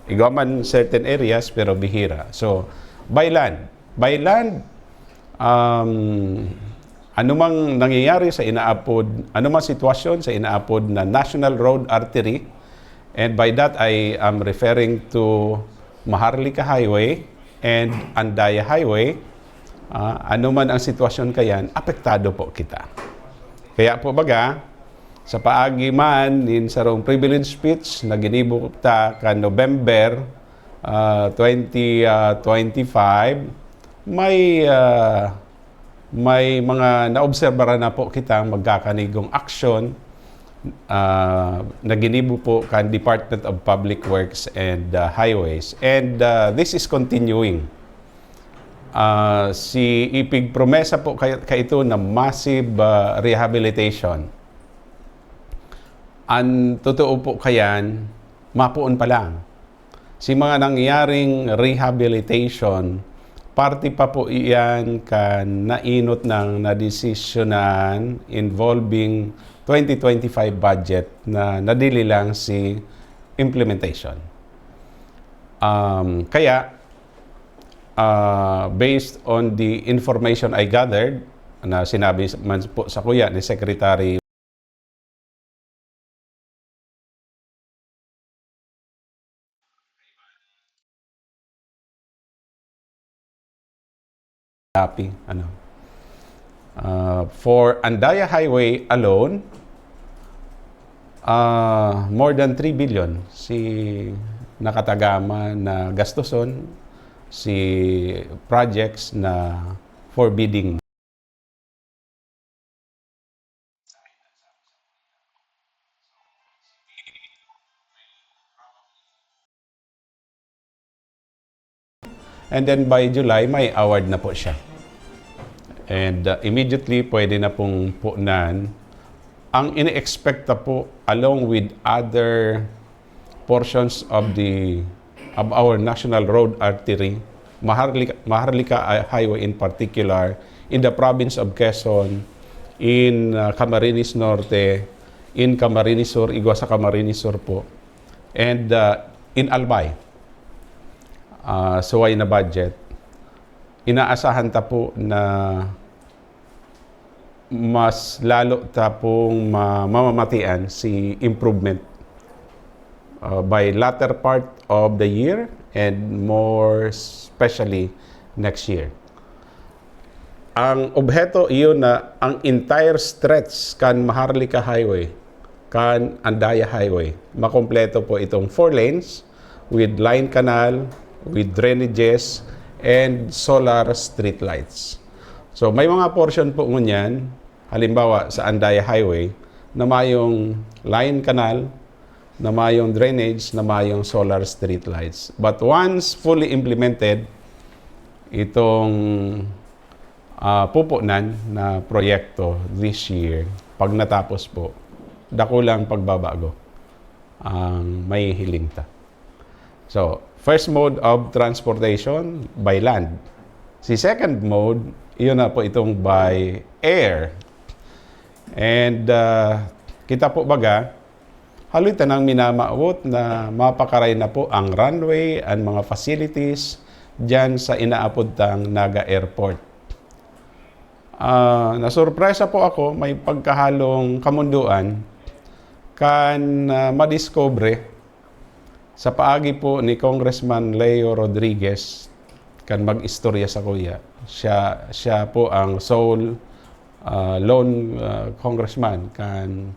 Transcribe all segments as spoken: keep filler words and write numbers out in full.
Igwa man certain areas, pero bihira. So, by land. By land, um, anumang nangyayari sa inaapod, anumang sitwasyon sa inaapod na National Road Artery, and by that I am referring to Maharlika Highway and Andaya Highway, ah, ano man ang sitwasyon kayan, apektado po kita. Kaya po baga, sa paagi man nin sarong privilege speech na ginibo ta kan November, ah, twenty, ah, twenty-five, may, ah, may mga naobserbaran na po kitang magkakanigong aksyon, ah, na ginibo po kan Department of Public Works and, ah, Highways. And, ah, this is continuing. Ah, si ipigpromesa po kay-, kaito na massive, ah, rehabilitation. An totoo po kayan, mapoon pa lang. Si mga nangyaring rehabilitation, parte pa po iyan kan nainot nang nadesisyonan involving twenty twenty-five budget na nadili lang si implementation. Um, kaya, ah, based on the information I gathered, na sinabi man po sa kuya ni Secretary Happy, ano. Ah, for Andaya Highway alone, ah, more than three billion si nakatagama na gastuson, si projects na for bidding. And then by July, may award na po siya. And, uh, immediately, pwede na pong punan. Ang ini-expect na po, along with other portions of the, of our national road artery, Maharlika, Maharlika Highway in particular, in the province of Quezon, in, uh, Camarines Norte, in Camarines Sur, igwa sa Camarines Sur po, and, uh, in Albay, uh, suway na budget. Inaasahan ta po na mas lalo ta pong ma-, mamamatian si improvement, uh, by latter part of the year and more especially next year. Ang obheto iyon na ang entire stretch kan Maharlika Highway, kan Andaya Highway, makompleto po itong four lanes with line canal, with drainages, and solar street lights. So, may mga portion po ngunyan, halimbawa sa Andaya Highway, na mayong line canal, na mayong drainage, na mayong solar street lights. But once fully implemented, itong, ah, pupunan na proyekto this year, pag natapos po, dakulang pagbabago ang mahihiling ta. So, first mode of transportation, by land. Si second mode, iyon na po itong by air. And, ah, kita po baga, haloy tanang minamawot na mapakaray na po ang runway, ang mga facilities, diyan sa inaapod tang Naga Airport. Ah, nasurpresa po ako, may pagkahalong kamundoan kan, ah, madiskubre sa paagi po ni Congressman Leo Rodriguez, kan mag-istorya sa kuya. Siya, siya po ang sole, ah, lone, ah, congressman kan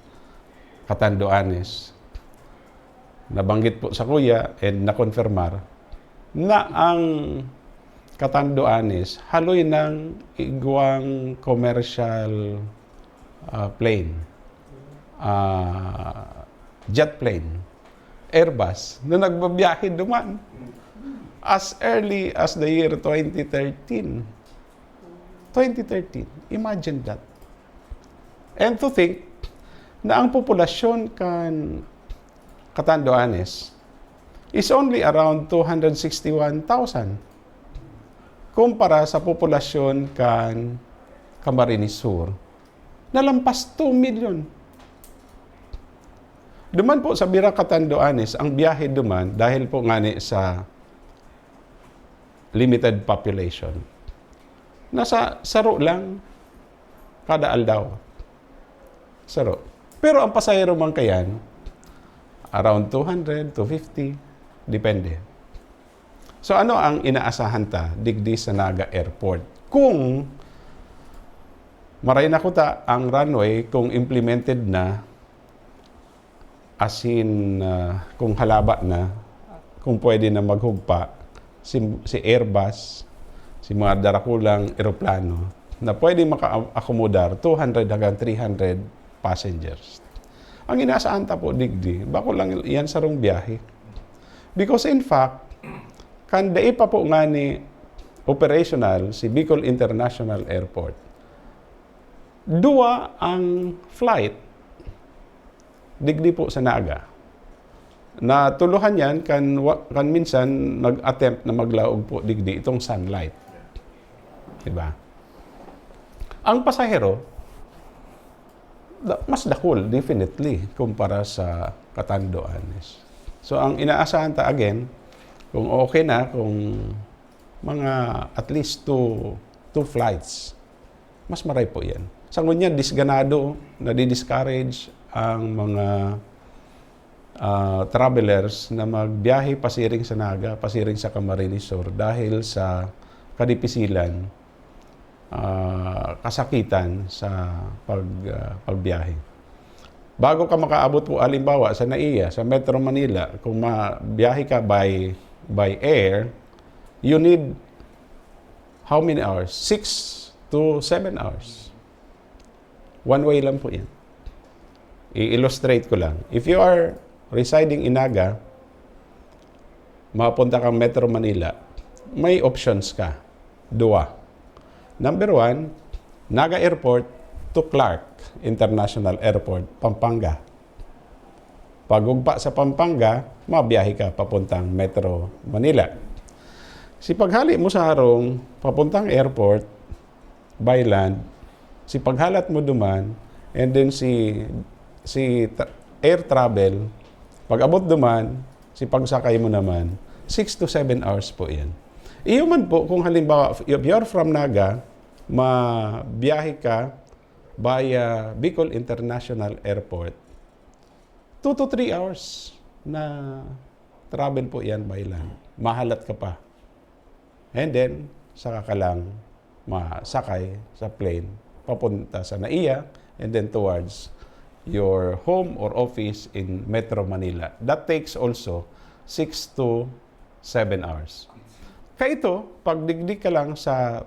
Catanduanes. Nabanggit po sa kuya and nakonfirmar na ang Catanduanes haloy ng igwang commercial, ah, plane, ah, jet plane, Airbus, na nagbabiyahe duman as early as the year twenty thirteen. Twenty thirteen. Imagine that. And to think na ang populasyon kan Catanduanes is only around two hundred sixty-one thousand kumpara sa populasyon kan Camarines Sur na lampas two million. Duman po sa Virac, Catanduanes, ang biyahe duman, dahil po ngani sa limited population, nasa saro lang kada aldaw. Saro. Pero ang pasahero man kayan, around two hundred, two fifty, depende. So, ano ang inaasahan ta digdi sa Naga Airport? Kung maray na kuta ang runway, kung implemented na, asin, ah, kung halaba na, kung pwede na maghugpa, si, si Airbus, si mga darakulang eroplano, na pwede maka-akomodar two hundred hanggang three hundred passengers. Ang inaasahan ta po digdi, bako lang yan sarong biyahe. Because in fact, kan dai pa po ngani operational si Bicol International Airport, duwa ang flight digdi po sa Naga. Natuluhan yan kan, wa-, kan minsan nag-attempt na maglaog po digdi itong Sunlight. Diba? Ang pasahero, da-, mas dakul, definitely, kumpara sa Catanduanes. So, ang inaasahan ta, again, kung okay na, kung mga at least two, two flights, mas maray po yan. Sa ngunyan, disganado, nadi-discourage ang mga, ah, travelers na magbiyahe pasiring sa Naga, pasiring sa Camarines Sur dahil sa kadipisilan, ah, kasakitan sa pag-, ah, pagbiyahe. Bago ka makaabot po, halimbawa, sa NAIA, sa Metro Manila, kung mabiyahe ka by, by air, you need how many hours? Six to seven hours. One way lang po yan. I-illustrate ko lang. If you are residing in Naga, mapunta kang Metro Manila, may options ka. Dua. Number one, Naga Airport to Clark International Airport, Pampanga. Pag-ugpa sa Pampanga, mabiyahe ka papuntang Metro Manila. Si paghali mo sa harong, papuntang airport, by land, si paghalat mo duman, and then si, si tra-, air travel, pag-abot duman, si pagsakay mo naman, six to seven hours po yan. Iyo man po, kung halimbawa, if you're from Naga, mabiyahe ka via Bicol International Airport, two to three hours na travel po yan by land. Mahalat ka pa. And then, saka ka lang masakay sa plane papunta sa NAIA and then towards your home or office in Metro Manila. That takes also six to seven hours. Kaito, pag digdi ka lang sa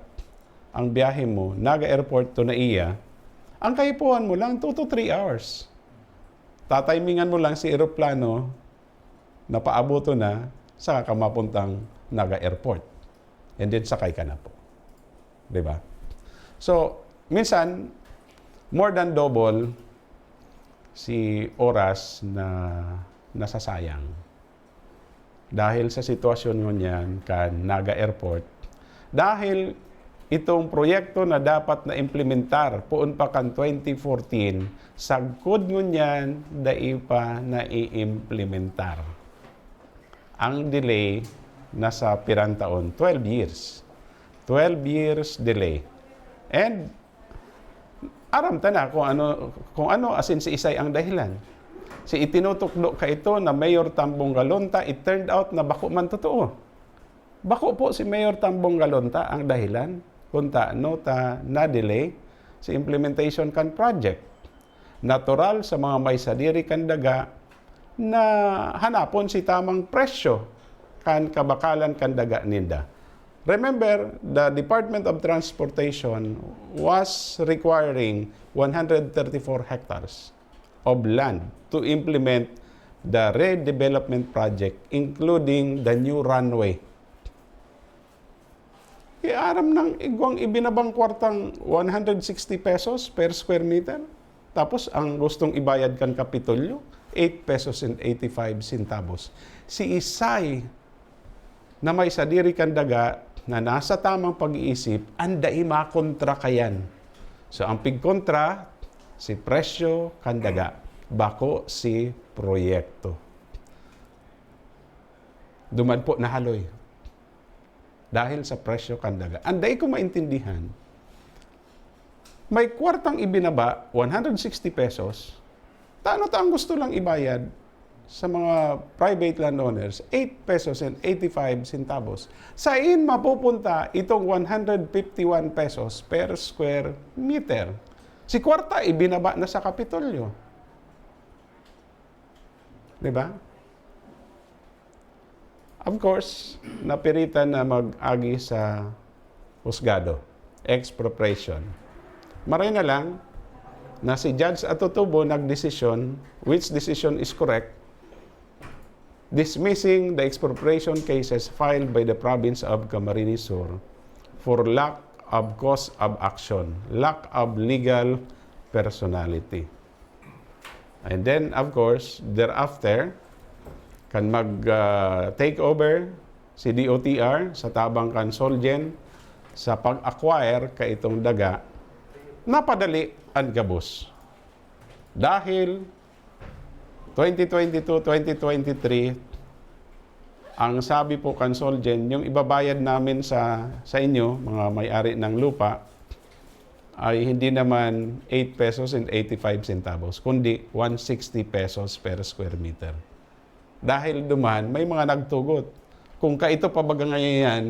ang biyahe mo, Naga Airport to NAIA, ang kaipuhan mo lang, two to three hours. Tatimingan mo lang si eroplano na paaboton na, saka ka mapuntang Naga Airport. And then, sakay ka na po. Di ba? So, minsan, more than double si oras na nasasayang. Dahil sa sitwasyon ngunyan kan Naga Airport, dahil itong proyekto na dapat na implementar poon pa kan twenty fourteen, sagkod ngunyan dai pa naiimplementar. Ang delay nasa pirang taon, twelve years. Twelve years delay. And aram ta na kung ano, kung ano asin si isay ang dahilan. Si itinutukdo ka ito na Mayor Tambong Galonta, it turned out na bako man totoo. Bako po si Mayor Tambong Galonta ang dahilan kung taano ta na-delay si implementation kan project. Natural sa mga may sadiri kan daga na hanapon si tamang presyo kan kabakalan kan daga ninda. Remember, the Department of Transportation was requiring one hundred thirty-four hectares of land to implement the redevelopment project, including the new runway. Kaya aram ng igwang ibinabang kwartang one hundred sixty pesos per square meter. Tapos ang gustong ibayad kan Kapitolyo, eight pesos and eighty-five centavos. Si isay na may sadiri kan daga na nasa tamang pag-iisip, ang dai makontra kayan. So, ang pigkontra, si presyo kan daga. bako si proyekto. Duman po nahaloy dahil sa presyo kan daga. Ang dai ko maintindihan, may kwartang ibinaba, one hundred sixty pesos, tano ta ang gusto lang ibayad sa mga private landowners, eight pesos and eighty-five centavos. Sain mapupunta itong one hundred fifty-one pesos per square meter? Si kwarta, ibinaba na sa Kapitolyo. Di ba? Of course, napiritan na mag-agi sa husgado, expropriation. Maray na lang na si Judge Atutubo nagdesisyon, which decision is correct, dismissing the expropriation cases filed by the province of Camarines Sur for lack of cause of action, lack of legal personality. And then, of course, thereafter, kan mag, ah, take over si D O T R sa tabang kan Solgen sa pag-acquire kaitong daga, napadali an gabos. Dahil twenty twenty-two, twenty twenty-three, ang sabi po kan Solgen, yung ibabayad namin sa, sa inyo, mga may-ari ng lupa, ay hindi naman eight pesos and eighty-five centavos, kundi one sixty pesos per square meter. Dahil duman, may mga nagtugot. Kung kaito pa baga ngayon yan,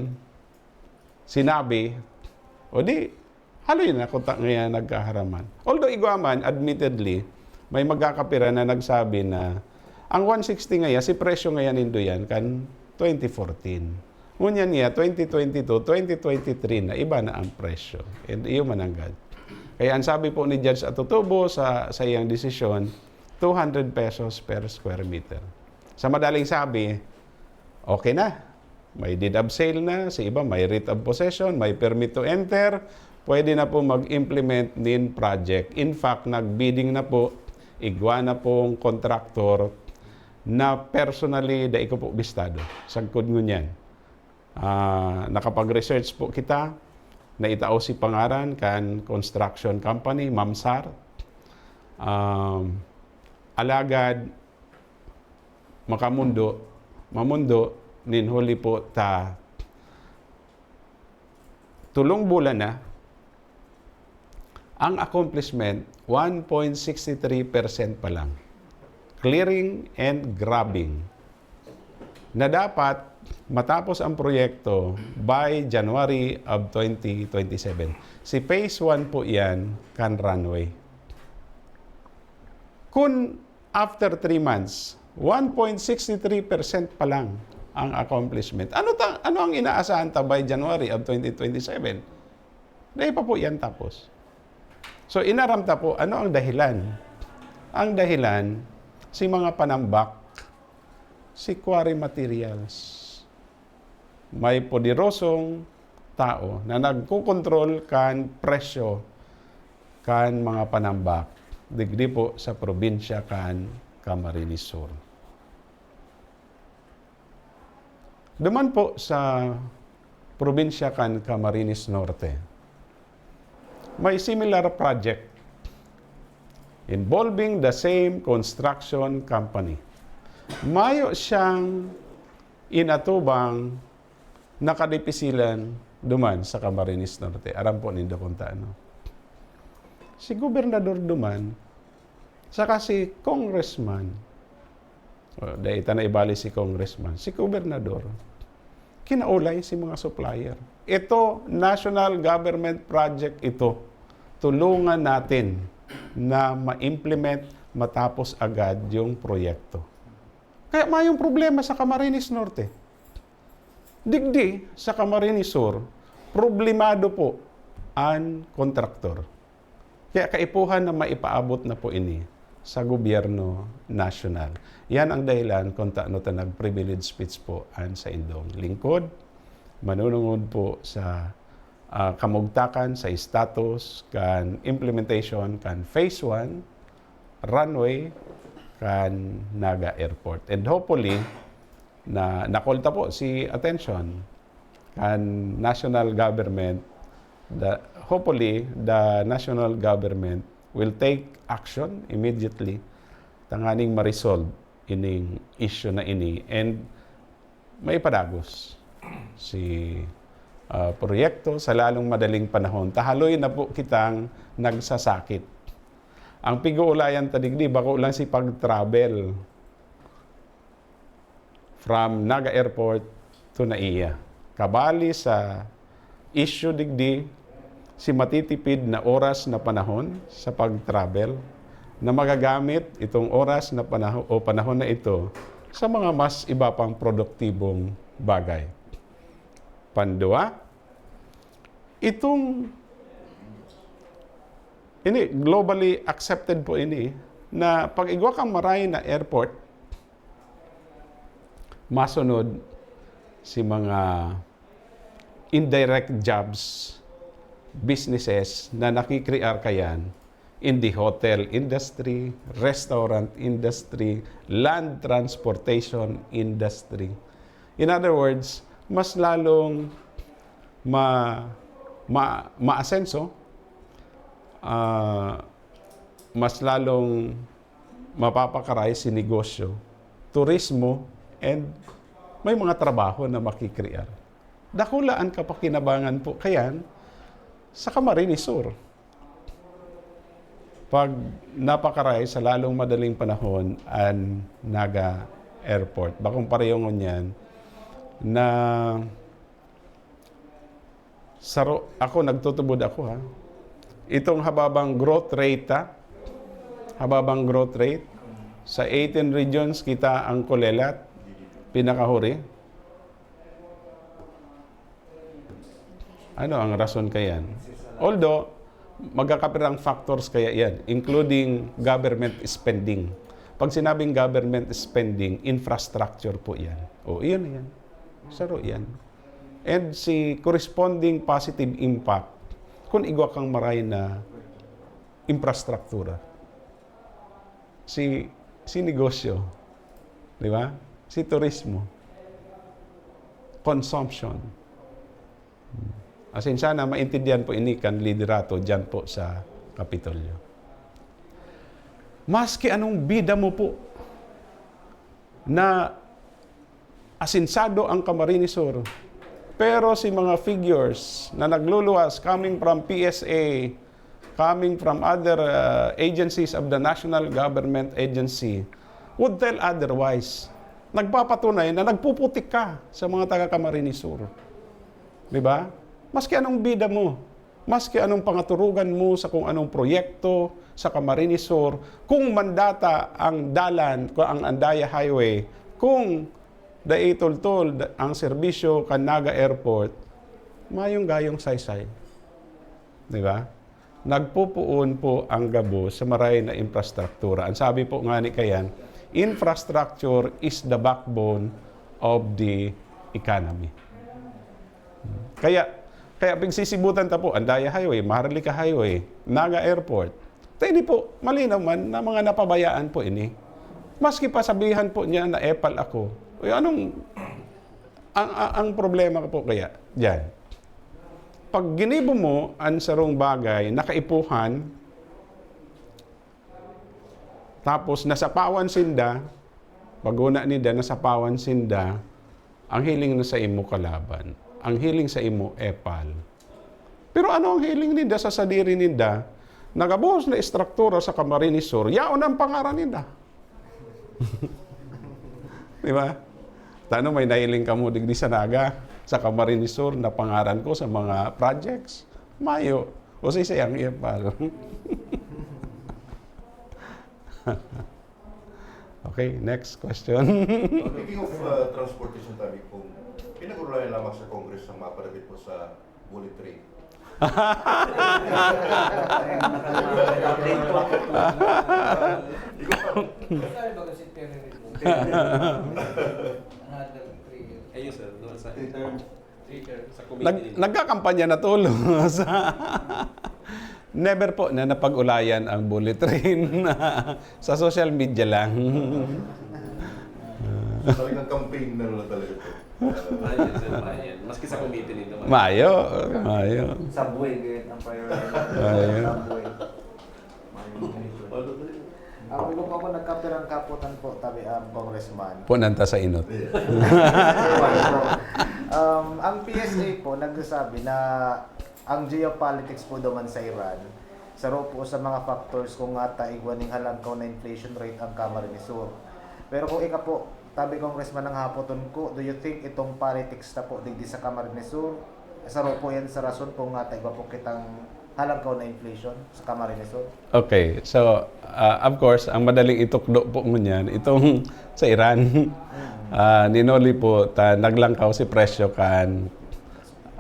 sinabi, o di, haloy na kung ta ngayon nagkaharaman. Although igwa man, admittedly, may magkakapira na nagsabi na ang one sixty ngayon, si presyo ngayon nindo yan kan twenty fourteen. Ngunyan niya, twenty twenty-two, twenty twenty-three na iba na ang presyo. And iyo mananggad. Kaya ang sabi po ni Judge Atutubo sa, sa iyang desisyon, two hundred pesos per square meter. Sa madaling sabi, okay na. May deed of sale na, sa iba may writ of possession, may permit to enter. Pwede na po mag-implement nin project. In fact, nag-bidding na po, igwa na pong contractor na personally dai ko po bistado. Sagkod ngunyan. Ah, nakapag-research po kita, naitao si pangaran kan construction company, Mamsar. Um, alagad, makamundo, mamundo, nin huli po ta tulong bulan na, ang accomplishment, one point six three percent pa lang. Clearing and grubbing. Na dapat matapos ang proyekto by January of twenty twenty-seven. Si phase one po yan, kan runway. Kung after three months, one point six three percent pa lang ang accomplishment. Ano ta, ano ang inaasahan ta by January of twenty twenty-seven? Dai pa po yan tapos. So, inaram ta po, ano ang dahilan? Ang dahilan, si mga panambak, si quarry materials. May poderosong tao na nagkokontrol kan presyo kan mga panambak digdi po sa probinsya kan Camarines Sur. Duman po sa probinsya kan Camarines Norte, may similar project involving the same construction company. Mayo siyang inatubang nakadipisilan duman sa Camarines Norte. Aram po nindo kung taano. Si gobernador duman, saka si congressman, o, dai ta na ibali si congressman, si gobernador, kinaulay si mga supplier. Ito, national government project ito. Tulungan natin na ma-implement, matapos agad yung proyekto. Kaya mayong problema sa Camarines Norte. Digdi sa Camarines Sur, problemado po an kontraktor. Kaya kaipuhan na maipaabot na po ini sa gobyerno nasyonal. Yan ang dahilan kung taano ta nag-privilege speech po an saindong lingkod. Manunungod po sa, ah, kamugtakan sa status kan implementation kan phase one runway kan Naga Airport. And hopefully, na nakolta po si attention kan national government, the, hopefully, the national government will take action immediately tanganing ma-resolve ining issue na ini and maipadagos si, ah, proyekto sa lalong madaling panahon. Tahaloy na po kitang nagsasakit. Ang pig-uulayan ta digdi, bako lang si pag-travel from Naga Airport to NAIA. Kabali sa issue digdi, si matitipid na oras na panahon sa pag-travel na magagamit itong oras na panaho-, o panahon na ito sa mga mas iba pang produktibong bagay. Pandua, itong ini, globally accepted po ini, na pag igwa kang maray na airport, masunod si mga indirect jobs, businesses na nakikrear kayan in the hotel industry, restaurant industry, land transportation industry. In other words, mas lalong ma-, ma-, maasenso, ah, mas lalong mapapakaray si negosyo, turismo, and may mga trabaho na makikrear. Dakula an kapakinabangan po kayan sa Camarines Sur. Pag napakaray sa lalong madaling panahon an Naga Airport. Bakong pareho ngunyan na saro, ako, nagtutubod ako, ha. Itong hababang growth rate, ha? Hababang growth rate. Sa eighteen regions, kita ang kulelat, pinakahuri. Ano ang rason kayan? Although, magkakapirang factors kaya yan, including government spending. Pag sinabing government spending, infrastructure po yan. O, iyan, iyan. Saro yan. And si corresponding positive impact kung igwa kang maray na infrastruktura. Si, si negosyo, di ba? Si turismo, consumption. Asin sana maintindihan po ini kan liderato diyan po sa Kapitolyo. Maski anong bida mo po na asinsado ang Camarines Sur, pero si mga figures na nagluluwas coming from P S A, coming from other, uh, agencies of the national government agency, would tell otherwise. Nagpapatunay na nagpuputik ka sa mga taga Camarines Sur. Di ba? Maski anong bida mo, maski anong pangaturugan mo sa kung anong proyekto sa Camarines Sur, kung mandata ang dalan, kung ang Andaya Highway, kung dai tultol da-, ang serbisyo kan Naga Airport, mayong gayong saysay. Di ba? Nagpupuon po ang gabos sa maray na infrastruktura. Ang sabi po nga ni Kayan, "Infrastructure is the backbone of the economy." Kaya, kaya pigsisibutan ta po, Andaya Highway, Maharlika Highway, Naga Airport. Ta ini po, malinaw man na mga napabayaan po ini. Maski pa sabihan po niya na epal ako. Uy, anong, ang, ang, ang problema ko po kaya diyan? Pag ginibo mo ang sarong bagay, nakaipuhan, tapos nasapawan sinda, paguna ninda, nasapawan sinda, ang hiling na sa imo kalaban, ang hiling sa imo epal. Pero ano ang hiling ninda sa sadiri ninda? Nagabos na estruktura sa Camarines Sur, yaon ang pangaran ninda. Di ba? Tano may nahiling kamo digdi sa Naga, sa Camarines Sur, na pangaran ko sa mga projects? Mayo. O si sayang epal. Okay, next question. Speaking of uh, transportation, sabi ko, pinag-ulayan lamang sa Congress ang mapadapit po sa bullet train. Another three years. Ayun, sir. Doon sa, Three terms. Sa committee Nag, ninyo. Nagkakampanya na tulos. Never po na napag-ulayan ang bullet train sa social media lang. Talagang campaign na lang talaga ito. Mayan, sir, mayan. Maski sa committee nito, mayan. Mayo, mayo. Subway, ganyan ang priority. Ayun. Subway. Mayo. Ano ba yun? Ako po, ako nagkapirang kaputan po, tabi ang congressman. Punan ta sa inot. Um, ang P S A po nagsasabi na ang geopolitics po duman sa Iran, saro po sa mga factors kung ngata igwa ning halangkaw na inflation rate ang Camarines Sur. Pero kung ika po, tabi congressman, ang hapoton ko, do you think itong politics ta po digdi sa Camarines Sur, saro po yan sa rason kung ngata igwa po kitang halangkaw na inflation sa Camarines Sur? Okay, so uh, of course, ang madaling itukdo po ngunyan, itong sa Iran, uh, ninoli po ta naglangkaw si presyo kan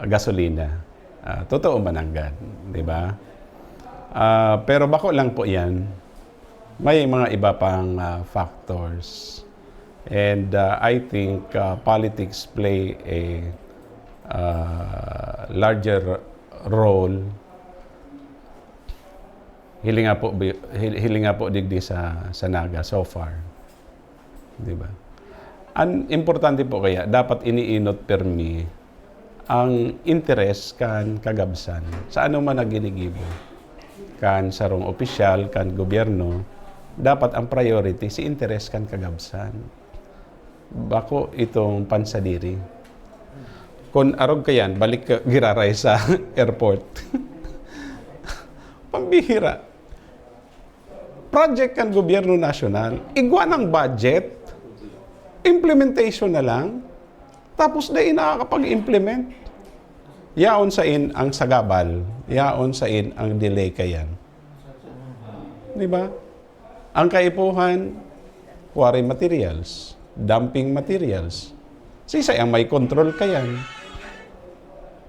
gasolina. Uh, totoo man anggad, di ba? Uh, pero bako lang po yan. May mga iba pang uh, factors. And uh, I think uh, politics play a uh, larger role hilinga po hilinga po digdi sa sa Naga so far, di ba? Ang importante po kaya dapat iniinot permi ang interes kan kagabsan sa ano man na ginigibo kan sarong opisyal kan gobyerno. Dapat ang priority si interes kan kagabsan, bako itong pansadiri. Kun arog kayan, balik ka giraray sa airport. Pambihira. Project kan gobyerno nasyonal, igwa ng budget, implementation na lang, tapos dai nakakapag-implement. Yaon sa in ang sagabal, yaon sa in ang delay kayan. Di ba? Ang kaipuhan, quarry materials, dumping materials. Sisay ang may control kayan.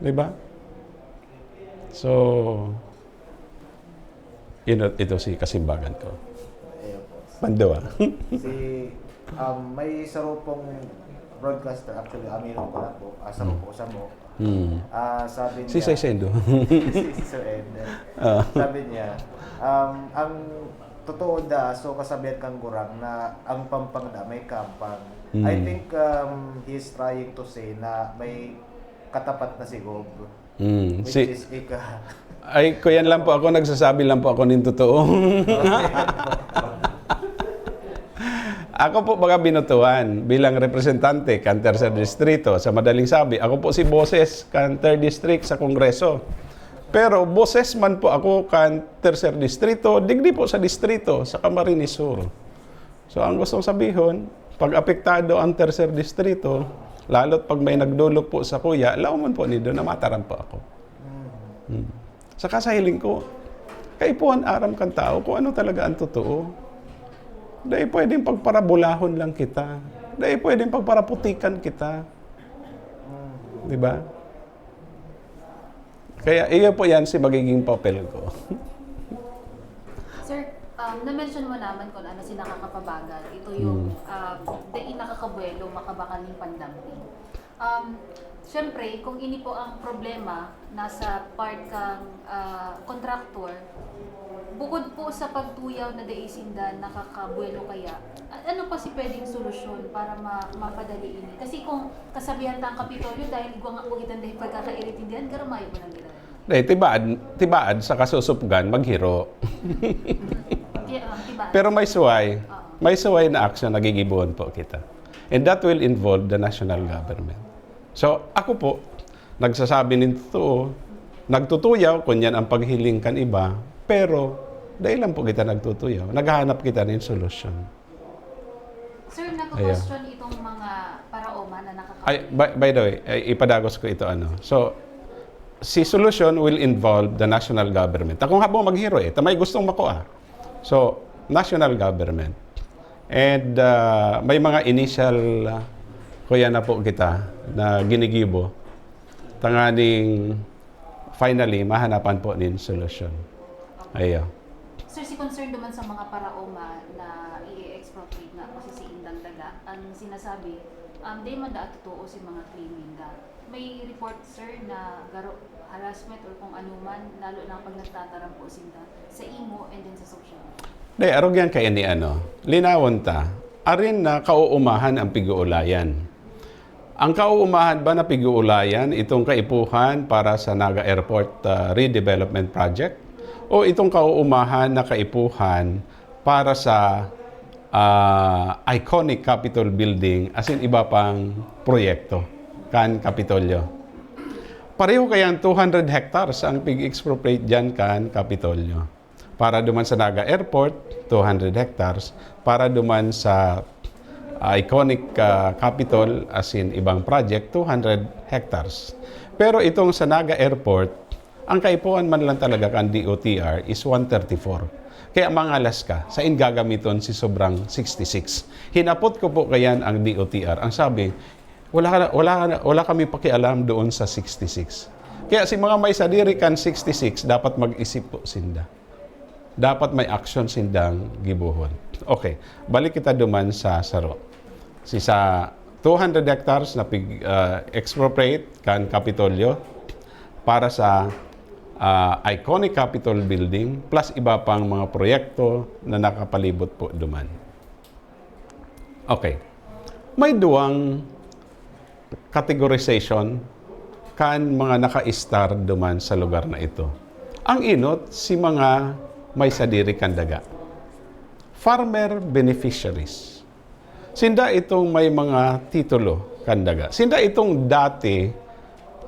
Di ba? So, ito, ito si kasimbagan ko. Ayun po. Panduwa. Si, um, may saro pong broadcaster, actually, amiro ko na po, asa ko po sa mo. Hmm. Ah, sabi niya, Si Sesendo. si Sir Ed. Ah. Sabi niya, um, ang totoo da, so kasabihan kang gurang na ang pampang da may kampang. Hmm. I think um, he's trying to say na may katapat na si Gob. Hmm. Which Si, is ika. ay, kuyan lang po ako, nagsasabi lang po ako ng totoo. Ako po baga binutuhan bilang representante kan Tercer Distrito. Sa madaling sabi, ako po si boses kan Third District sa Kongreso. Pero boses man po ako kan Tercer Distrito, digdi po sa distrito, sa Camarines Sur. So, ang gustong sabihon, pag apektado ang Tercer Distrito, lalo't pag may nagdolok po sa kuya, laomon po nindo na mataram po ako. Hmm. Saka sa hiling ko, kaipuhan aram kan tao kung ano talaga ang totoo. Dai pwedeng pagparabulahon lang kita. Dai pwedeng pagparaputikan kita. Di ba? Kaya iyo po yan si magiging papel ko. Sir, um, na-mention mo naman kung ano si nakakapabagal. Ito yung um, dai nakakabuelo makabakal ng pandamping. Um, Siyempre, kung ini po ang problema, nasa part kang ah, contractor, bukod po sa pagtuyaw na dai sinda nakakabuelo kaya, a- ano pa si pwedeng solusyon para ma- mapadali ini? Kasi kung kasabihan ta ang Kapitolyo, dahil igwa nga po kitang dahil pagkakairintindihan, garamayo mo lang nila. Dahil tibaad, tibaad sa kasusupgan, maghiro. Kaya, um, diba? Pero may suway. May suway na aksyon na gigibohon po kita. And that will involve the national government. So, ako po, nagsasabi nin totoo, nagtutuyaw, kun yan ang paghiling kan iba, pero dahil lang po kita nagtutuyaw, naghahanap kita ng solusyon. Sir, nagko-question itong mga paraoma na nakaka- Ay, by, by the way, ay, ipadagos ko ito, ano. So, si solution will involve the national government. Akong habo maghiro eh, tamay gustong makua. So, national government. And uh, may mga initial uh, kuya na po kita na ginigibo. Tanganing finally, mahanapan po nin solusyon. Ayo. Sir, si concern naman sa mga paraoma na i-expropriate na kasi si Indang Daga, ang sinasabi, um, di man da totoo si mga claiming da. May report, sir, na garo harassment or kung ano man, lalo na pag nagtataram po sinda sa imo and then sa social media. Di, arog yan kaya ni ano. Linawon ta. Arin na kauumahan ang pig-uulayan. Ang kauumahan ba na pig-uulayan itong kaipuhan para sa Naga Airport uh, Redevelopment Project? O itong kauumahan na kaipuhan para sa, ah, iconic Capitol Building, asin iba pang proyekto kan Kapitolyo. Pareho kayang two hundred hectares ang pig-expropriate diyan kan Kapitolyo. Para duman sa Naga Airport, two hundred hectares. Para duman sa, ah, iconic, ah, Capitol, asin ibang project, two hundred hectares. Pero itong sa Naga Airport, ang kaipuhan man lang talaga kan D O T R is one thirty-four. Kaya mangalas ka, sain gagamiton si sobrang sixty-six? Hinapot ko po kayan ang D O T R. Ang sabi, "Wala ka, wala ka, wala kami pakialam doon sa sixty-six." Kaya si mga may sadiri kan sixty-six, dapat mag-isip po sinda. Dapat may action sindang gibohon. Okay, balik kita duman sa saro. Si sa two hundred hectares na pig-, ah, expropriate kan Kapitolyo para sa, ah, iconic Capitol Building plus iba pang mga proyekto na nakapalibot po duman. Okay. May duwang categorization kan mga naka-star duman sa lugar na ito. Ang enot, si mga may sadiri kan daga. Farmer beneficiaries. Sinda itong may mga titulo kan daga. Sinda itong dati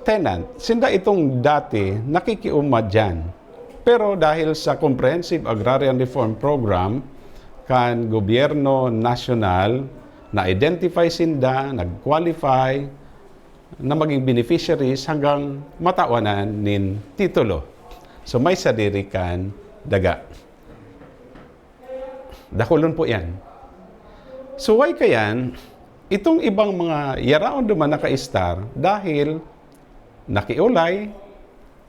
tenant. Sinda itong dati nakikiuma diyan. Pero dahil sa Comprehensive Agrarian Reform Program kan gobyerno nasyonal, na-identify sinda, nag-qualify na maging beneficiaries hanggang matawanan nin titulo. So, may sadiri kan daga. Dakulon po yan. So, why kayan, itong ibang mga yaraon duman naka-star dahil nakiulay,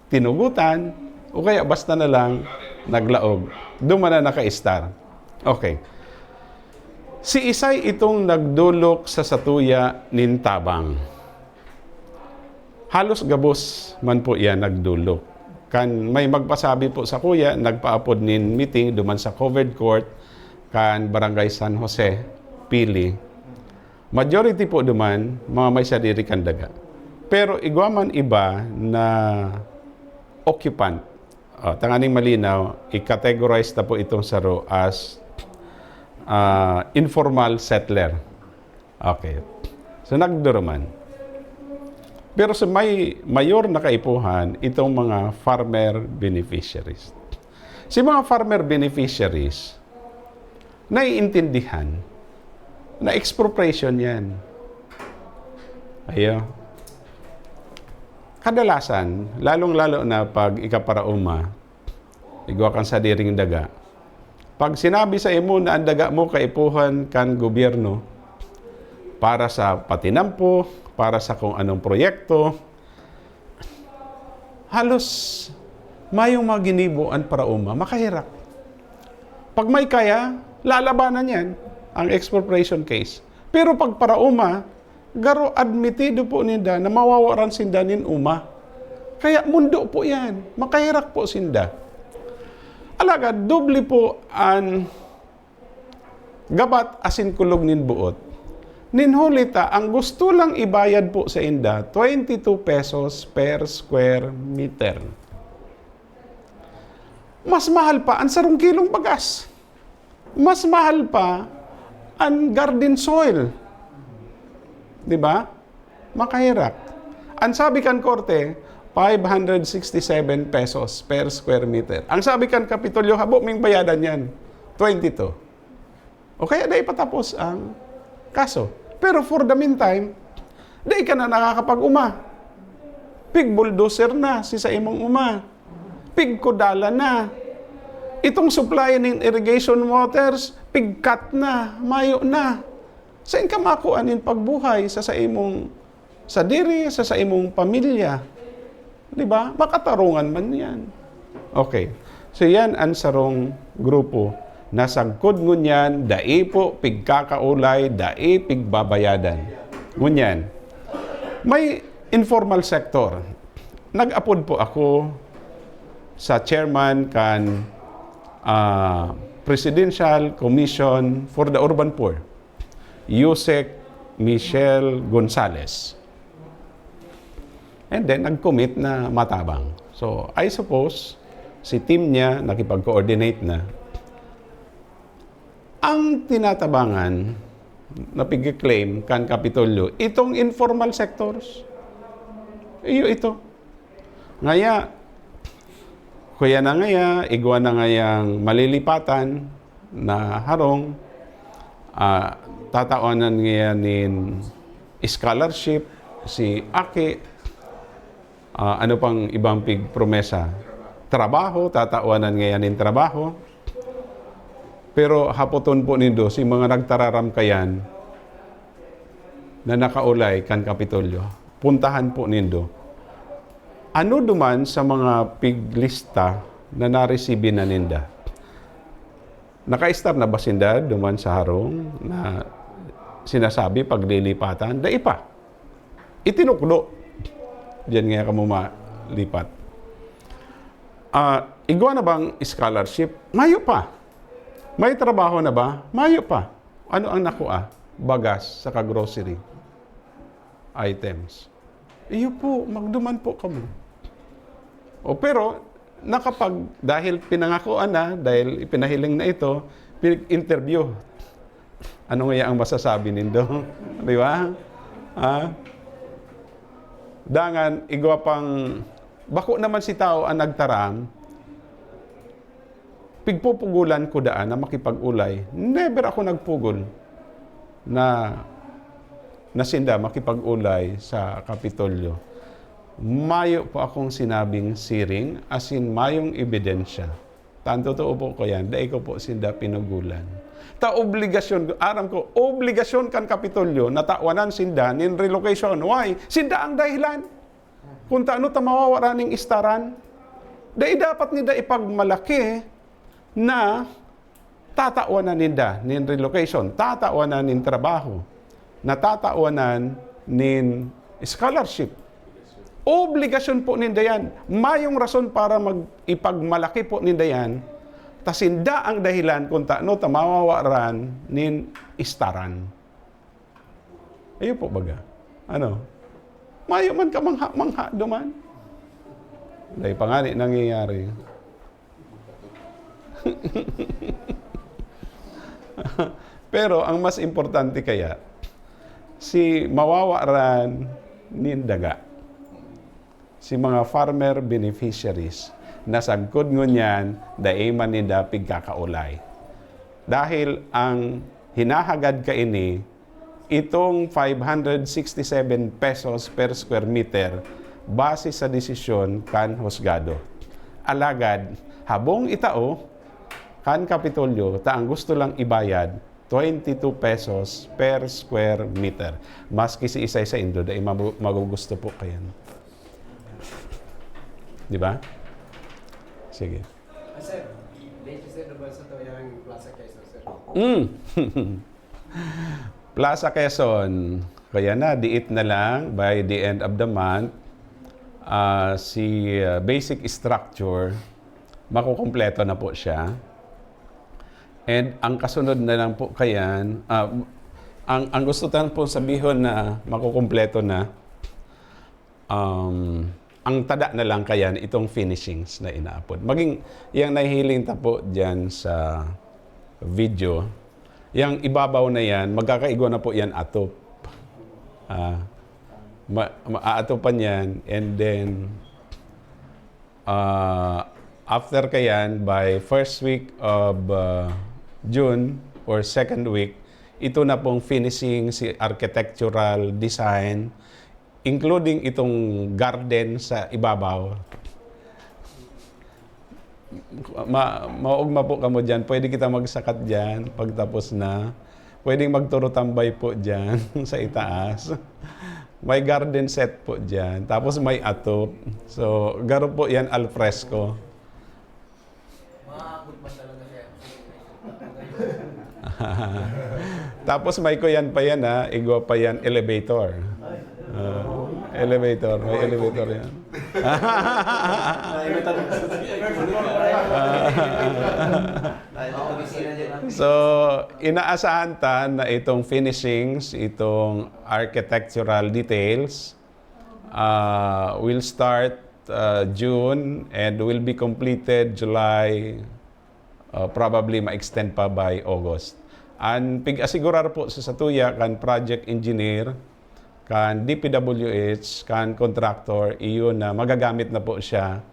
tinugutan, o kaya basta na lang naglaog. Duman na naka-star. Okay. Si Isay itong nagdolok sa satuya nin tabang. Halos gabos man po iyan nagdolok. Kan may magpasabi po sakuya, nagpaapod nin meeting duman sa covered court kan Barangay San Jose, Pili. Majority po duman, mga may sadiri kan daga. Pero igwa man iba na occupant. O, tanganing malinaw, i-categorize ta po itong saro as, ah, informal settler. Okay. So, nagduruman. Pero sa may mayor na kaipuhan, itong mga farmer beneficiaries. Si mga farmer beneficiaries, naiintindihan na expropriation yan. Ayo. Kadalasan, lalong-lalo na pag ikaparauma, igwa kan sadiring daga. Pag sinabi sa imo na ang daga mo kaipuhan kan gobyerno para sa patinampo, para sa kung anong proyekto, halos mayong mga ginibo an parauma, makaherak. Pag may kaya, lalabanan yan ang expropriation case. Pero pag parauma, garo admitido po ninda na mawawaran sinda nin uma. Kaya mundo po yan. Makaherak po sinda. Alagad, doble po an gabat asin kulog nin boot. Nin huli ta, ang gusto lang ibayad po sa inda, twenty-two pesos per square meter. Mas mahal pa ang sarong kilong bagas. Mas mahal pa ang garden soil. Di ba? Makaherak. Ang sabi kan korte, five hundred sixty-seven pesos per square meter. Ang sabi kan Kapitolyo, habo ming bayadan yan, twenty-two. O kaya dai patapos ang kaso. Pero for the meantime, dai ka na nakakapag-uma. Pig-bulldozer na si sa imong uma. Pigkudalan na. Itong supply nin irrigation waters, pig-cut na, mayo na. Sain ka makua nin pagbuhay sa saimong sadiri, sa saimong pamilya? Di ba? Makatarungan man yan. Okay. So, yan ang sarong grupo na sagkod ngunyan, dai po pigkakaulay, dai pigbabayadan. Ngunyan, may informal sector. Nag-apod po ako sa chairman kan, ah, Presidential Commission for the Urban Poor, Usec Michelle Gonzalez. And then, nag-commit na matabang. So, I suppose, si team niya nakipag-coordinate na. Ang tinatabangan na pig-claim kan Kapitolyo, itong informal sectors. Iyo ito. Ngaya, kuya na ngaya, igwa na ngayang malilipatan na harong, ah, tatawanan ngaya nin scholarship, si Aki, ah, ano pang ibang pigpromesa? Trabaho, tatawanan ngaya nin trabaho. Pero hapoton po nindo si mga nagtararam kayan na nakaulay kan Kapitolyo. Puntahan po nindo. Ano duman sa mga piglista na naresibi na ninda? Nakaistar na ba sinda duman sa harong na sinasabi paglilipatan? Dai pa. Itinukdo. Diyan nga kamo malipat. Ah, igwa na bang scholarship? Mayo pa. May trabaho na ba? Mayo pa. Ano ang nakua? Bagas saka grocery items. Iyo po, magduman po kamo. O, pero nakapag, dahil pinangakuan na, dahil ipinahiling na ito, pinag-interview. Ano nga ang masasabi nindo? Di ba? Ha? Dangan, igwa pang, bako naman si tao ang nagtaram, pigpupugulan ko daan na makipag-ulay. Never ako nagpugol na, na sinda makipag-ulay sa Kapitolyo. Mayo po akong sinabing siring, as in, mayong ebidensya. Tan totoo po ko yan, dai ko po sinda pinugulan. Ta obligasyon, aram ko, obligasyon kan Kapitolyo na tawanan sinda nin relocation. Why? Sinda ang dahilan. Kung taano ta mawawara ning istaran, dai dapat ninda ipagmalaki na tatawanan ninda nin relocation, tatawanan nin trabaho, na tatawanan nin scholarship. Obligasyon po ninda yan. Mayong rason para mag-, ipagmalaki po ninda yan, ta sinda ang dahilan kung taano ta mawawaran nin istaran. Iyo po baga. Ano? Mayo man ka mangha-mangha duman. Dai pa ngani nangyayari. Pero ang mas importante kaya, si mawawaran nin daga, si mga farmer beneficiaries, na sagkod ngunyan, dai man ninda pigkakaulay. Dahil ang hinahagad kaini, itong five hundred sixty-seven pesos per square meter, base sa desisyon kan husgado. Alagad, habong itao kan Kapitolyo, ta ang gusto lang ibayad, twenty-two pesos per square meter. Maski si isay saindo, dai mabu-, magugusto po kayan. Di ba? Sige. Ah, sir, i-, legislate na ba sa to yung Plaza Quezon, sir? Mm. Plaza Quezon. Kaya na, diit na lang, by the end of the month, ah, si, ah, basic structure, makukumpleto na po siya. And ang kasunod na lang po kayan, ah, ang, ang gusto tan po sabihon na makukumpleto na, um, ang tada na lang kayan itong finishings na inaapod. Maging, yang nahihiling ta po dyan sa video, yang ibabaw na yan, magkakaigwa na po yan atop. Ah, ma-, maaatopan yan, and then, ah, after kayan, by first week of, ah, June or second week, ito na pong finishing, si architectural design, including itong garden sa ibabaw. Ma-, maugma po kamo dyan. Pwede kita magsakat dyan pagtapos na. Pwedeng magturo tambay po dyan sa itaas. May garden set po dyan. Tapos may atop. So, garo po yan al fresco. Maabot man talaga siya. Tapos may kuyan pa yan, ha? Igwa pa yan, elevator. Ah, elevator. May elevator yan. So, inaasahan ta na itong finishings, itong architectural details, ah, will start, ah, June and will be completed July, ah, probably ma-extend pa by August. An pig-asigurar po sa satuya kan project engineer, kan D P W H, kan contractor, iyon na magagamit na po siya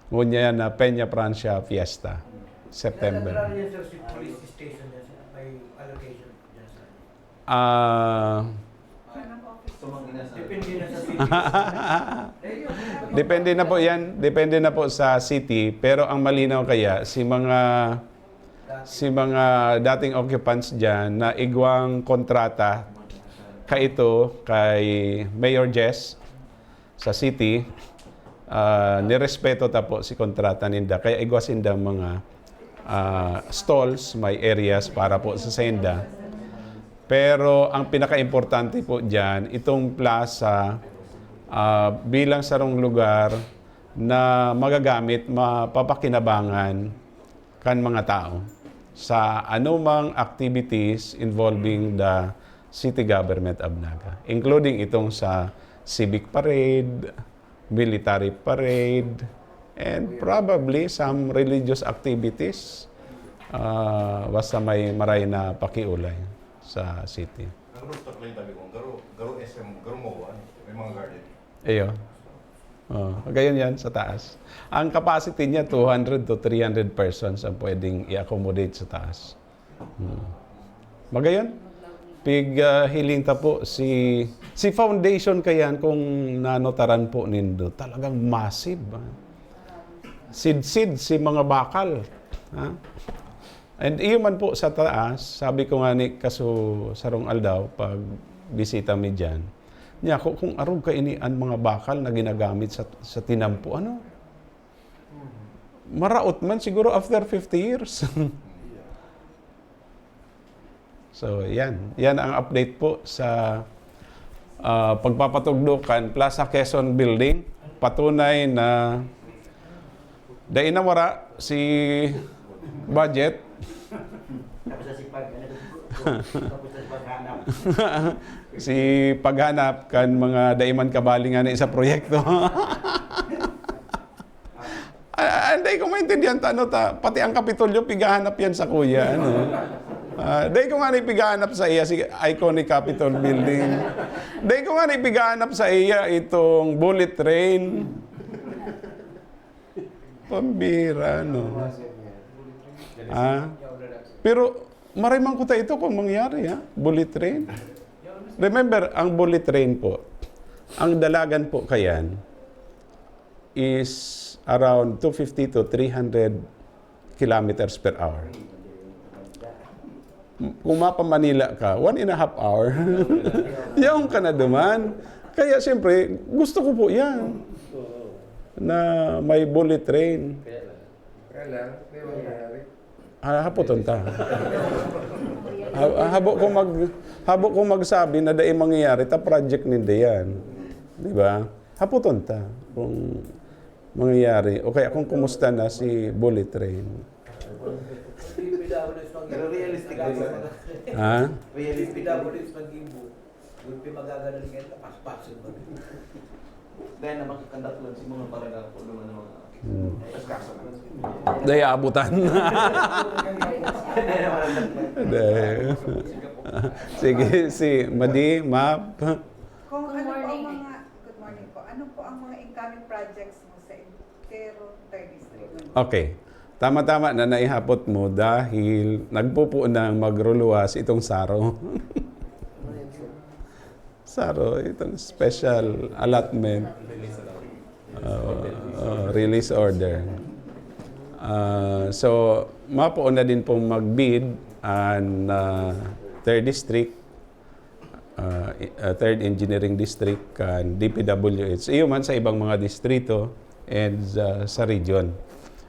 ngunyan na Peña Francia Fiesta, September. Ano na yan, sir, si police station niya, sir? May allocation dyan, sir? Ah, Depende na sa city. Depende na po yan. Depende na po sa city. Pero ang malinaw kaya, si mga, si mga dating occupants dyan na igwang kontrata kaito kay Mayor Jess sa city, ah, nirespeto ta po si kontrata ninda. Kaya igwa sinda mga, ah, stalls, may areas para po sa senda. Pero ang pinakaimportante po diyan, itong plaza, ah, bilang sarong lugar na magagamit, mapapakinabangan kan mga tao sa anumang activities involving the city government of Naga, including itong sa civic parade, military parade, and probably some religious activities, ah, basta may maray na pakiulay sa city. Ang rooftop na yung tabi ko, garo, garo S M, garo MOA, may mga garden. Iyo. Oh, gayon yan sa taas. Ang capacity niya, two hundred to three hundred persons ang pwedeng i-accommodate sa taas. Hmm. Magayon, pig, ah, hiling ta po si, si foundation kayan kung nanotaran po nindo, talagang massive, ah. Sidsid si mga bakal, ha? And iyo man po sa taas, sabi ko nga ni kaso sarong aldaw, pag bisita mi diyan, niya, kung, kung arog ka ini an mga bakal na ginagamit sa, sa tinampo, ano? Maraot man siguro after fifty years. So, yan. Yan ang update po sa, ah, pagpapatugdo kan Plaza Quezon Building. Patunay na dai na wara si budget. Tapos na si pag, ano, tapos na si paghanap. Si paghanap kan mga dai man kabali nga na sa proyekto. Ah, ah, dai ko maintindihan ta, ano ta, pati ang Kapitolyo, pigahanap yan sa kuya, ano. Ah, dai ko nga ni pigahanap sa iya, si iconic Capitol Building. Dai ko nga ni pigahanap sa iya itong bullet train. Pambira, no? Ah, pero maray man kuta ito kung mangyari, ha? Bullet train. Remember, ang bullet train po, ang dalagan po kayan, is around two fifty to three hundred kilometers per hour. Kung mapa-Manila ka, one and a half hour, yaon ka na duman. Kaya siyempre, gusto ko po yan, na may bullet train. Kaya lang, may mangyayari. Ah, hapoton ta. Ha-, habo ko mag-, habo ko magsabi na dai mangyayari, ta project ninda yan. Di ba? Hapoton ta kung mangyayari. O kaya kung kumusta na si bullet train. Pero realistic din, sir. Ha? Realistic P W din. H mag-ibo. Gulpi magagano rin ngayon, paspasin mo. Dahil na makakandak lang si mga paragrapo ng ano, mga Hmm. Tapos kaso na. Dai abutan. Dai. Sige, si Madi, Map. Kung Good ano po ang morning. Mga, good morning po. Ano po ang mga incoming projects mo sa Entero Third District? Okay. Tama-tama na naihapot mo dahil nagpupuon ng magruluwas itong saro. Saro, itong special allotment. Uh, uh, release order. Uh, so, mapuon na din pong mag-bid ang uh, third district, uh, uh, third engineering district, kan D P W H. Iyo man sa ibang mga distrito and uh, sa region.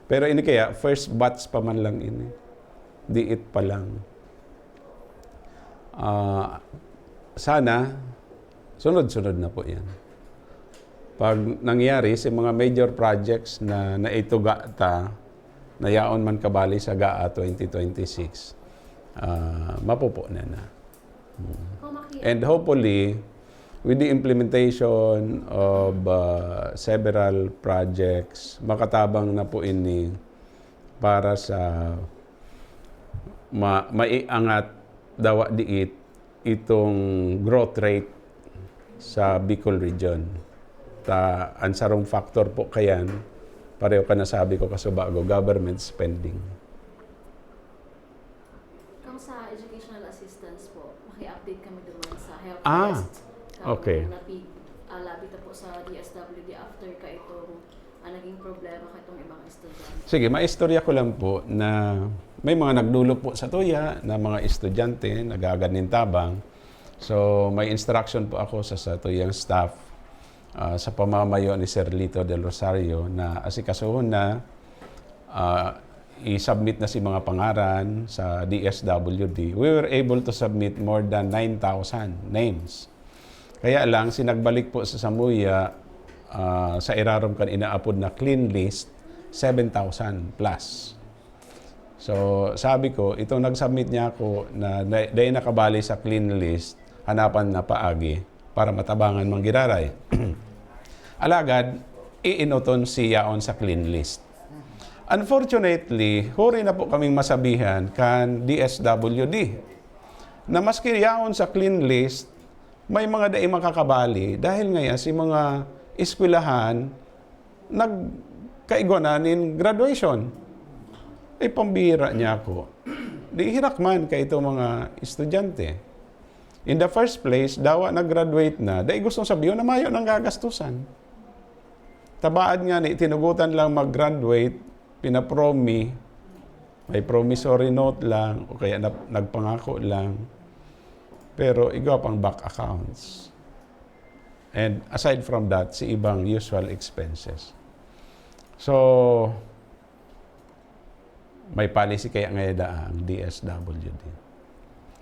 Pero ini kaya, first batch pa man lang ini. Diit pa lang. Ah, sana, sunod-sunod na po yan. Pag nangyari sa mga major projects na naituga ta, na yaon man kabali sa GAA twenty twenty-six, ah, mapupo na na. Hmm. And hopefully, with the implementation of uh, several projects, makatabang na po ini para sa ma- maiangat dawa diit itong growth rate sa Bicol region. Ta, ang sarong factor po kayan, pareho ka nasabi ko kasubago, government spending. Kang sa educational assistance po, maki-update kami duman sa help Ah, desk. Kang okay. Napig, ah, labi ta po sa D S W D after ka itong ah, naging problema ka itong ibang estudyante. Sige, maistorya ko lang po na may mga nagdulop po sa tuya na mga estudyante, nagagad nin tabang. So, may instruction po ako sa, sa tuyang staff, ah, sa pamamayo ni Sir Lito Del Rosario na asikasuhon na, ah, i-submit na si mga pangaran sa D S W D. We were able to submit more than nine thousand names. Kaya lang, sinagbalik po sa samuya, ah, sa irarom kan inaapod na clean list, seven thousand plus. So, sabi ko, itong nag-submit niya ako na, na dahil nakabali sa clean list, hanapan na paagi para matabangan manggiraray. Alagad, iinoton siyaon sa clean list. Unfortunately, huri na po kaming masabihan kan D S W D na maski yaon sa clean list, may mga dai makakabali dahil ngaya si mga eskwelahan nagkaigwa na nin graduation. Ay, pambira niya ako. Di hirak man kay ito mga estudyante. In the first place, dawa nag-graduate na, dai gustong sabihin na mayo nang gagastusan. Tabaad nga ni, tinugutan lang mag-graduate, pinapromi, may promissory note lang, o kaya nap- nagpangako lang. Pero igwa pang bank accounts. And aside from that, si ibang usual expenses. So, may policy kaya ngayon ang D S W D.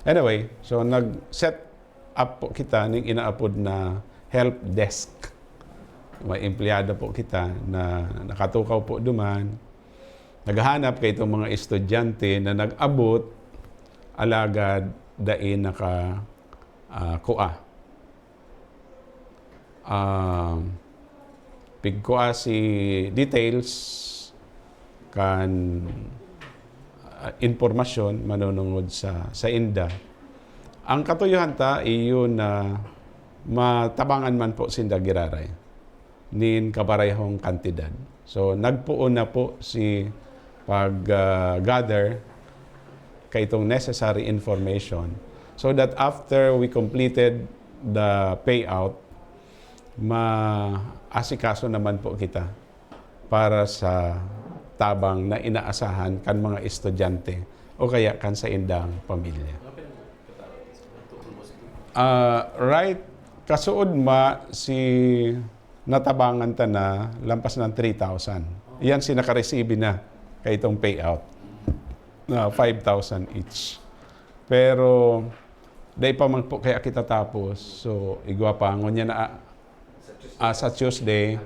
Anyway, so nag-set up po kita ning inaapod na help desk. May empleyado po kita na nakatukaw po duman. Naghahanap kay itong mga estudyante na nag-abot, alagad dai naka, ah, kua. Ah, pigkua si details kan, ah, impormasyon manunungod sa, sa inda. Ang katuyohan ta, iyo na matabangan man po sinda giraray nin kaparehong kantidad. So, nagpoon na po si pag, ah, gather kaitong necessary information so that after we completed the payout, maasikaso naman po kita para sa tabang na inaasahan kan mga estudyante o kaya kan sa indang pamilya. Ah, right, kasuod ma si natabangan ta na lampas ng three thousand. Yan si nakaresibi na kay itong payout na five thousand each. Pero dai pa man po kaya kita tapos. So, igwa pa. Ngunyan na, ah, ah, sa Tuesday,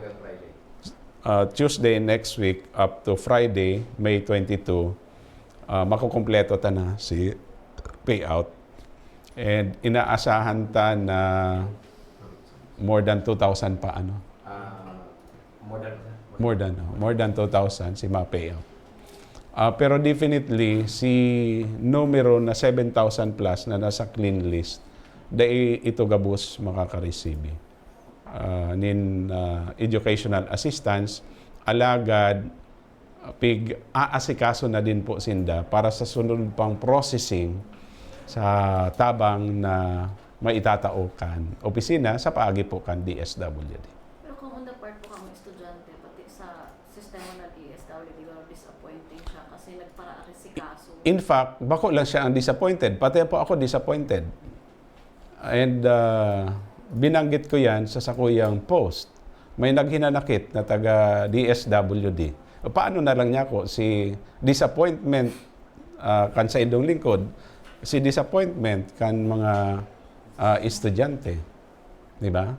ah, Tuesday next week up to Friday, May twenty-two, ah, makukumpleto ta na si payout. And inaasahan ta na more than two thousand pa, ano? Ah, more than More than, oh, more than two thousand si ma-payout. Ah, pero definitely, si numero na seven thousand plus na nasa clean list, dai ito gabos makakaresibi, ah, nin, ah, educational assistance, alagad, ah, pig-aasikaso na din po sinda para sa sunod pang processing sa tabang na maitatao kan opisina sa paagi po kan D S W D. Pero kung on the part po kang estudyante, pati sa sistema ng D S W D, well, disappointing siya kasi nagparaasikaso. In fact, bako lang siya ang disappointed. Pati po ako disappointed. And, ah, binanggit ko yan sa sakuyang post. May naghinanakit na taga D S W D. Paano na lang niya ako si disappointment, ah, kan sa indong lingkod, si disappointment kan mga, ah, estudyante. Di ba?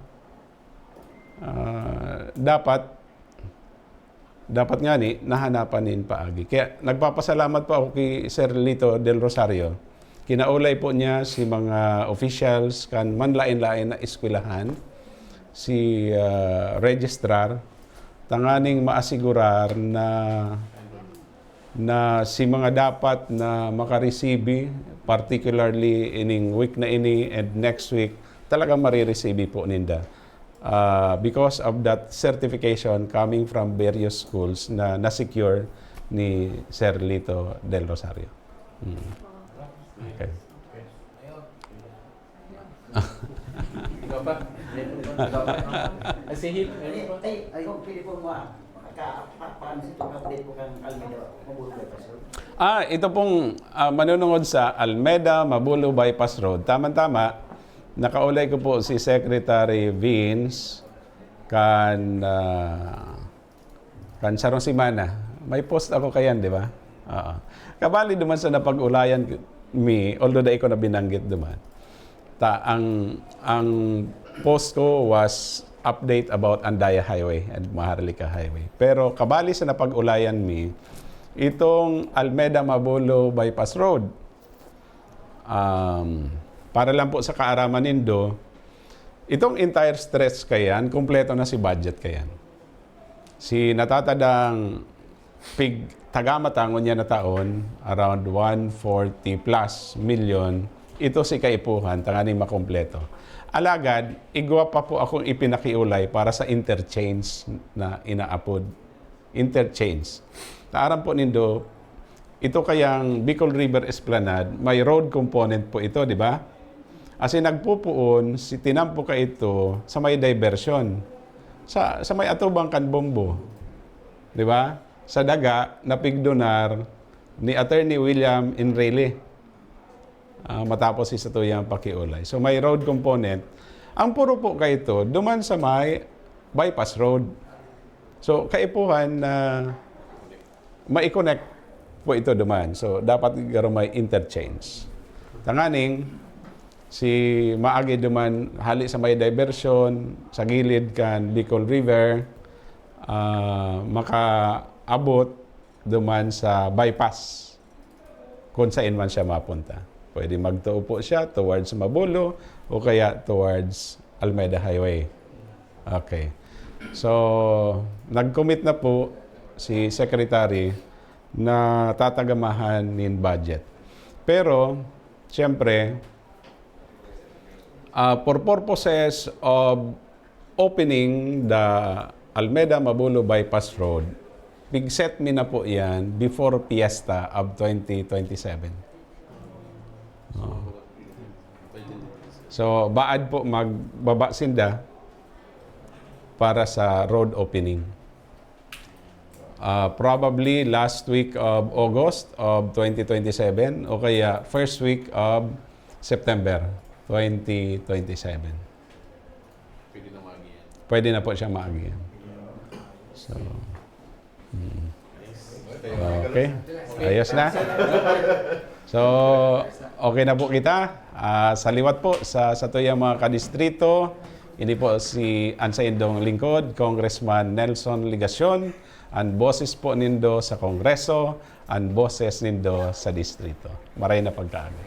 Ah, dapat, dapat nga ni, nahanapan nin paagi. Kaya nagpapasalamat po ako kay Sir Lito Del Rosario. Kinaulay po niya si mga officials kan manlain-lain na eskwelahan, si, ah, registrar, tanganing maasigurar na na si mga dapat na makaresibi, particularly ining week na ini and next week, talagang mariresibi po ninda. Ah, because of that certification coming from various schools na na-secure ni Sir Lito Del Rosario. Mm. Okay. Ikaw pa? Ikaw pa? Ah, si Hil, ano pa? Ay, ay, kung pwede po mga maka-, pa-, paano sa itong update po kang Almeida, Mabulo Bypass Road? Ah, ito pong, ah, manunungod sa Almeda, Mabulo Bypass Road. Tama-tama, nakaulay ko po si Secretary Vince kan, ah, kan sarong semana. May post ako kayan, di ba? Oo. Kabali duman sa napag-ulayan mi, although dai ko na binanggit duman. Ta, ang, ang post ko was update about Andaya Highway and Maharlika Highway. Pero kabali sa napag-ulayan mi, itong Almeda Mabulo Bypass Road, um, para lang po sa kaaraman nindo, itong entire stretch kayan, kumpleto na si budget kayan. Si natatadang pig-, tagama ta ngunyan na taon, around one forty plus million, ito si kaipuhan, tanganing makumpleto. Alagad, igwa pa po akong ipinakiulay para sa interchange na inaapod. Interchange. Taaram po nindo, ito kayang Bicol River Esplanade, may road component po ito, di ba? Asin nagpupuon, si tinampo ka ito sa may diversion. Sa, sa may atubang kan Bombo. Di ba? Sa daga, napigdonar ni Attorney William Enrile. Ah, matapos si satuyang pakiulay. So, may road component. Ang puro po kaito, duman sa may bypass road. So, kaipuhan na mai-connect po ito duman. So, dapat garo may interchange. Tanganing, si maagi duman, hali sa may diversion, sa gilid kan Bicol River, ah, makaabot duman sa bypass kung saan man siya mapunta. Pwede magtuo po siya towards Mabulo o kaya towards Almeda Highway. Okay. So, nag-commit na po si Secretary na tatagamahan nin budget. Pero, siyempre, ah, for purposes of opening the Almeda Mabulo Bypass Road, pigset mi na po yan before Fiesta of twenty twenty-seven. Oh. So, baad po magbaba sinda para sa road opening. Ah, probably last week of August of twenty twenty-seven o kaya first week of September twenty twenty-seven. Pwede na maagi yan. Pwede na po siya maagi yan. So, mm. Okay. Ayos na. So, okay na po kita. Ah, sa liwat po, sa, satuyang mga kadistrito, ini po si, an saindong lingkod, Congressman Nelson Legacion, an boses po nindo sa Kongreso, an boses nindo sa distrito. Maray na pagkaaga.